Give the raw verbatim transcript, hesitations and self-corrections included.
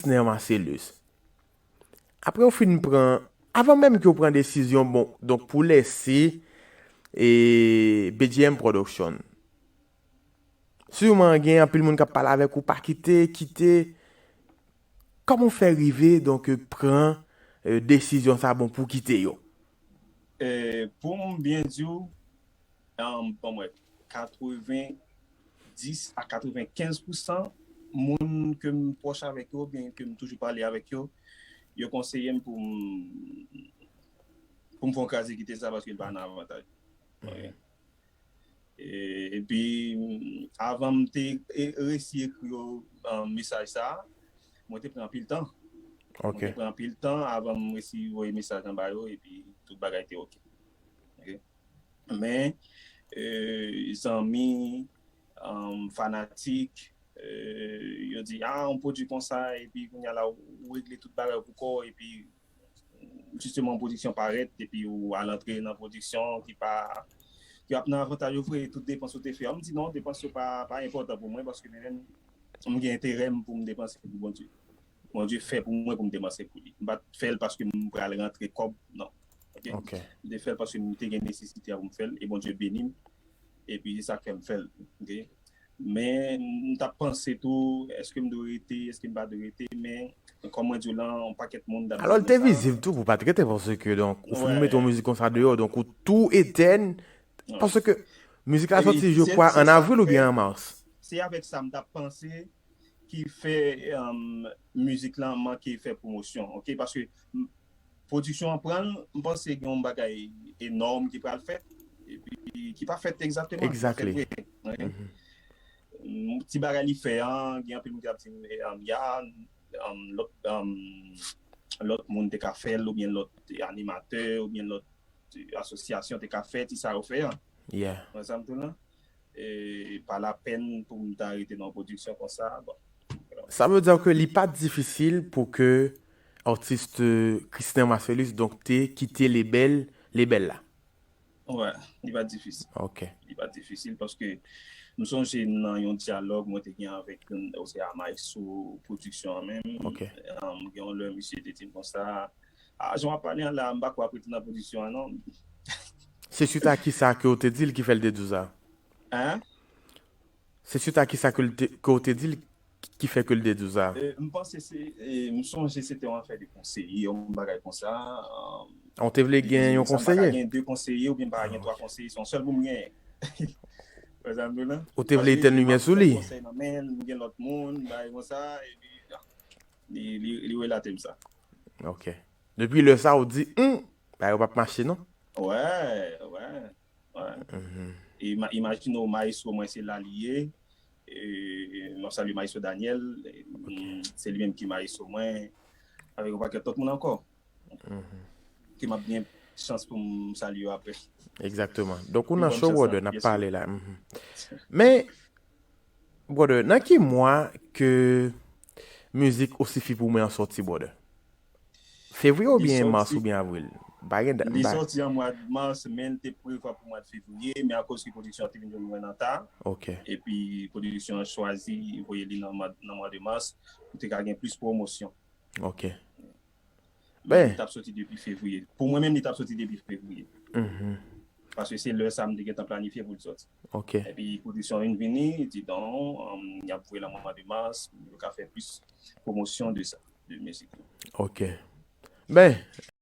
Christner Marcellus. Apre w fin pran, avan menm ke w pran desizyon, bon, donk pou lèse e, B J M Production. Siman gen anpil moun k ap pale avèk ou, pa kite, kite. Kòman w fè rive, donk, pran, e, desizyon sa, bon, pou kite yo? E, pou m byen di w, um, bon, mwen, katreven dis a katrevenkenz pousan moun ke m pwòch avèk yo, oubyen ke m toujou pale avèk yo, yo konseye m pou m, pou m fè yon kraze kite sa paske l pa nan avantaj. Ok. E, epi, avan m te e, resi ekri yo, um, mesaj sa, mwen te pran anpil tan. Mwen Ok. te pran anpil tan avan m resi voye mesaj lan ba yo, epi tout bagay te ok. Ok. Men, e, zanmi, um, fanatik, e, yo di, ah, yon pwodui konsa, epi kounye a la, ou regle tout bagay pou kò, epi jisteman, pwodiksyon parèt, epi ou al antre nan pwodiksyon ki pa, ki ap nan avantaj ou vre, tout depans ou te fè a. M di, non, depans yo pa, pa enpòtan pou mwen, paske mwen menm, m gen enterè m pou m depanse pou Bondye. Bondye fè pou mwen pou m depanse pou li. M pa t fè l paske m pral rantre kòb, non. Ok? Ok. M te fè l paske m te gen nesesite a pou m fè l, e Bondye beni m, epi se sa k fè m fè l. Ok? Men, m t ap panse tou, èske m dwe rete, èske m pa dwe rete, men, kòm mwen di w lan, yon pakèt moun t ap di m sa. Alò, l te vizib tou pou w pa t rete, paske, donk, ou fin mete yon mizik konsa deyò, donk, ou tou etèn, paske mizik la sòti, je crois, an avril oubyen an mas. Se avèk sa m t ap panse ki fè, um, mizik lan manke fè pwomosyon, ok? Paske, m, pwodiksyon an pran l, m panse gen yon bagay enòm ki pral fèt, epi ki pa fèt egzakteman, ki pa fèt Exactly. vre. Wi. Mm, ti bagay li fè an, gen anpil moun ki ap di m, e, um, ya, um, lòt, um, lòt moun te ka fè l, oubyen lòt animatè, oubyen lòt asosyasyon te ka fè ti sa yo fè an. Yeah. Wè sa m di w lan? E pa lapèn pou m ta rete nan yon pwodiksyon konsa, bon. Sa vle di ke li pa t difisil pou ke atis, e, Christner Marcellus, donk, te kite lebèl, lebèl la. Wè, li pa t difisil. Ok. Li pa t difisil paske m sonje nan yon dyalòg mwen te gen avèk, e, se a Maestro Production an menm. Ok. E, gen yon lè misye te di m konsa, ah, jan w ap pale an la, m pa kwè w ap rete nan pwodiksyon an non. Se swit a kisa ke w te di l ki fè l te di w sa? Hein? Se swit a kisa ke l te, ke w te di l ki fè ke l te di w sa? E, m panse se, e, m sonje se te yon afè de konseye, yon bagay konsa. E, Ou te vle gen yon konseye? Gen de konseye oubyen m pa gen twa konseye, se yon sèl pou m genyen. Wè sa m di w lan? Ou te vle etèn limyè sou li? Konsèy nan men l, m gen lòt moun, bagay konsa, epi, ah, li, li, li relate m sa. Ok. Depi lè sa, ou di, hmm, bagay yo p ap mache non? Wè, wè. Wè. Mhm. E ma-, imajine w, maestro mwen se la li ye. E, m ap salye maestro Daniel. E, mm, se li menm ki maestro mwen. Avèk yon pakèt lòt moun ankò. Mhm. Ke m ap gen chans pou m salye yo apre. Egzakteman. Donk, ou nan show, brother, n ap pale la. Mhm. Men, brother, nan ki mwa ke mizik Ou Sifi Pou Mwen an sòti, brother? Fevriye oubyen mas oubyen avril? Pa gen dat. Li sòti an mwa mas, men l te prevwa pou mwa fevriye, men akoz ke pwodiksyon an te vin jwenn mwen an ta, Ok. epi pwodiksyon an chwazi voye li nan mwa, nan mwa de mas, pou te ka gen plis pwomosyon. Ok. Men li t ap sòti depi fevriye. Pou mwen menm, li t ap sòti depi fevriye. Mhm. Paske se lè sa m te gentan planifye pou l sòti. Ok. Epi pwodiksyon an vin vini, di non, um, y ap voye l nan mwa de mas, pou yo ka fè plis pwomosyon de sa, de mizik. Ok. Ben,